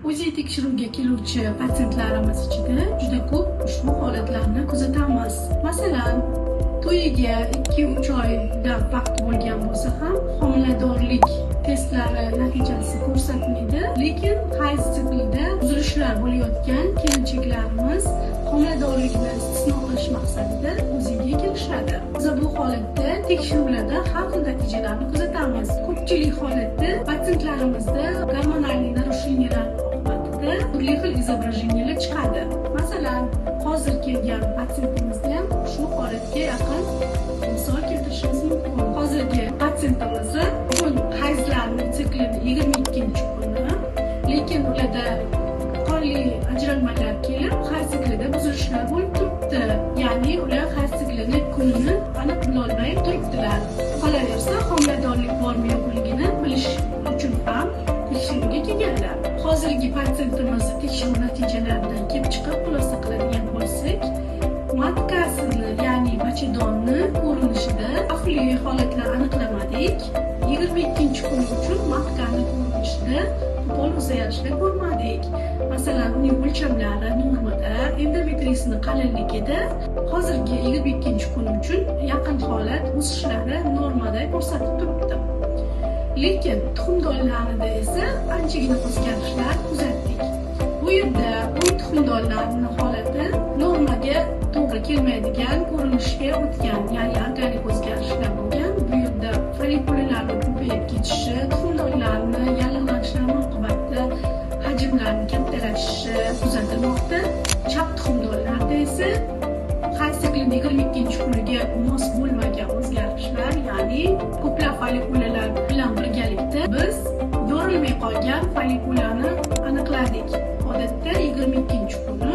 UZI tekshiruvga keluvchi patsientlarimiz ichida juda ko'p ushbu holatlarni kuzatamiz. Masalan, to'yiga 2-3 oydan vaqt bo'lgan bo'lsa ham homiladorlik testlari natijasi ko'rsatmaydi, lekin hayz siklida uzilishlar bo'layotgan kelinchaklarimiz homiladorlikni istisno qilish maqsadida UZIga kelishadi. Biz bu holatda tekshiruvlarda har xil natijalarni kuzatamiz. Ko'pchilik holatda patsientlarimizda gormonal нарушения lar oqibatida turli xil изображения lar chiqadi. Masalan, hozir kelgan patsientimizda ham shu holatga yaqin misol keltirishimiz mumkin. Hozirgi patsientimizni bugun hayzlarning siklini 22-kuni, lekin ularda qonli ajralmalar kelib, hayz siklida buzilishlar bo'lib turibdi. Ya'ni ular hayz siklini kunini aniq bilolmay turibdilar. Qolaversa, homiladorlik bormi yo'qligini bilish uchun ham tekshiruvga kelganlar. Hozirgi patsientimizni tekshiruv natijalaridan kelib chiqib xulosa qiladigan bo'lsak, matkasini, ya'ni bachadonni ko'rinishida xavfli holatlar aniqlamadik. 22-kun uchun matkani ko'rinishida qo'pol o'zgarishlar ko'rmadik. Masalan, uning o'lchamlari normada, endometriysini qalinligida hozirgi 22-kun uchun yaqin holat o'sishlari normada ko'rsatib turibdi. Lekin tuxumdonlarida esa anchagina o'zgarishlar kuzatdik. Bu yerda o'ng tuxumdonlarning holati normaga to'g'ri kelmaydigan ko'rinishga o'tgan, ya'ni organik o'zgarishlar bo'lgan. Bu yerda follikulalarning ko'payib ketishi, tuxumdonlarni yallig'lanishlari oqibatida hajmlarning kattalashishi kuzatilmoqda. Chap tuxumdonlarda esa hayz siklining 22-kuniga mos bo'lmagan o'zgarishlar, ya'ni ko'plab follikulalar bilan birgalikda biz yorilmay qolgan follikulani aniqladik. Odatda 22-kuni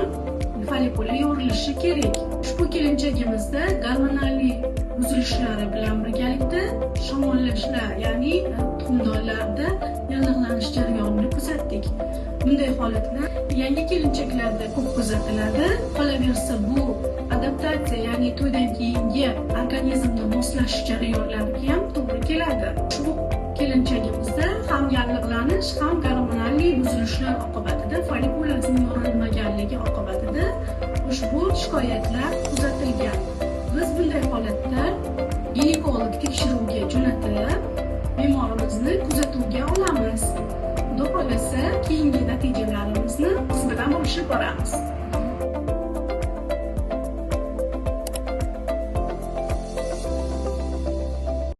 follikula yorilishi kerak. Ushbu kelinchagimizda gormonal buzilishlari bilan birgalikda shamollashlar, ya'ni tuxumdonlarda yallig'lanish jarayonini kuzatdik. Bunday holatlar yangi kelinchaklarda ko'p kuzatiladi. Qolaversa, bu adaptatsiya, ya'ni to'ydan keyingi organizmni moslashish jarayonlariga ham to'g'ri keladi. Ushbu kelinchagimizda ham yallig'lanish, ham gormonal buzilishlar oqibatida follikulasining yorilmaganligi oqibatida ushbu shikoyatlar kuzatilgan. Biz bunday holatda ginekolog tekshiruviga jo'natib, bemorimizni kuzatuvga olamiz. Xudo xohlasa, keyingi natijalarimizni siz bilan bo'lishib boramiz.